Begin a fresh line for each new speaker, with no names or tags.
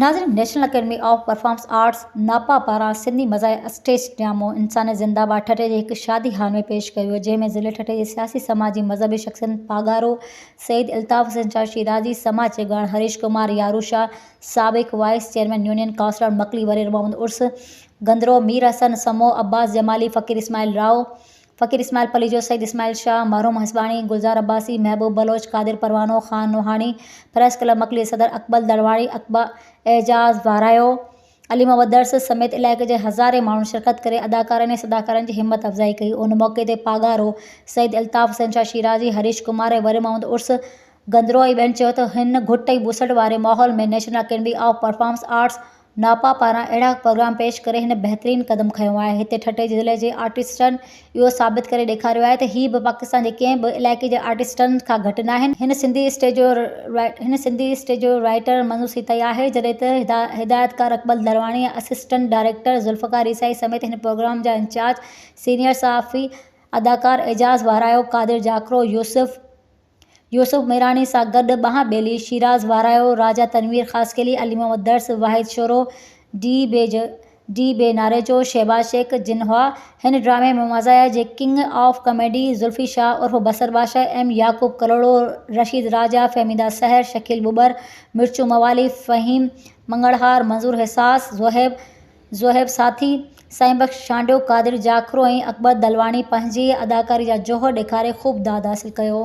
ناظرين national academy of performance arts NAPA پاران سنڌي مزاحيه اسٽيج ڊرامو انسانيت زنده باد ٺٽي جي هڪ شادي هال ۾ پيش ڪيو ويو جنهن ۾ ضلعي ٺٽي جي سياسي سماجي مذهبي شخصيتن پاڳارو سيد الطاف حسين شاهه شيرازي سماج اڳواڻ هريش ڪمار يارو شاهه سابق vice chairman union councillor Makli Warir Muhammad Urs Gandro Mir Hassan Samo Abbas Jamali Faqir Ismail Rao Faqir Ismail Palijo, Syed Ismail Shah, مرحوم حسباڻي، گلزار عباسي، محبوب بلوچ، قادر پروانو، خان نوحاڻي، پريس ڪلب مڪلي جي صدر اقبل دڙواڻي، اقبا اعجاز وارايو، علي محمد درس سميت علائقي جي هزارين ماڻهن شرڪت ڪري اداڪارن ۽ صداڪارن جي همت افزائي ڪئي. ان موقعي تي پاڳارو سيد الطاف حسين شاهه شيرازي، هريش ڪمار ۽ ولي محمد عرس گندرو ۽ ٻين چيو ته هن گهٽ ۽ ٻوسٽ واري ماحول ۾ national academy of performance arts NAPA پاران اهڙا پروگرام پيش ڪري هن بهترين قدم کنيو آهي. هتي ٺٽي ضلعي جي آرٽسٽن اهو ثابت ڪري ڏيکاريو آهي ته هي به پاڪستان جي ڪنهن به علائقي جي آرٽسٽن کان گهٽ ناهن. هن سنڌي اسٽيج جو هن سنڌي اسٽيج جو رائيٽر منظور سيتائي آهي جڏهن ته هدايتڪار اقبال ڌرواڻي ۽ اسسٽنٽ ڊائريڪٽر ذوالفقار عيسائي سميت هن پروگرام جا انچارج سينيئر صحافي اداڪار اعجاز وارايو، قادر جاکرو، يوسف. يوسف ميراڻي سان گڏ ٻانهن ٻيلي، شيراز وارايو، راجا Tanveer Khaskheli, Ali Muhammad Dars, Wahid Shoro, D B D B Narejo, Shahbaz Shaikh جن هئا. هن ڊرامي ۾ مزاحيه جي king of comedy Zulfi Shah عرف بصر بادشاهه، ايم يعقوب ڪلهوڙو، رشيد راجا، فهميده سحر، شڪيل ٻٻر، مرچو موالي، فهيم مڱڻهار، منظور حساس، زوهيب زوهيب ساٿي، سائين بخش چانڊيو، قادر جاکرو ۽ اڪبر دلواڻي پنهنجي اداڪاري جا جوهر ڏيکاري خوب داد حاصل ڪيو.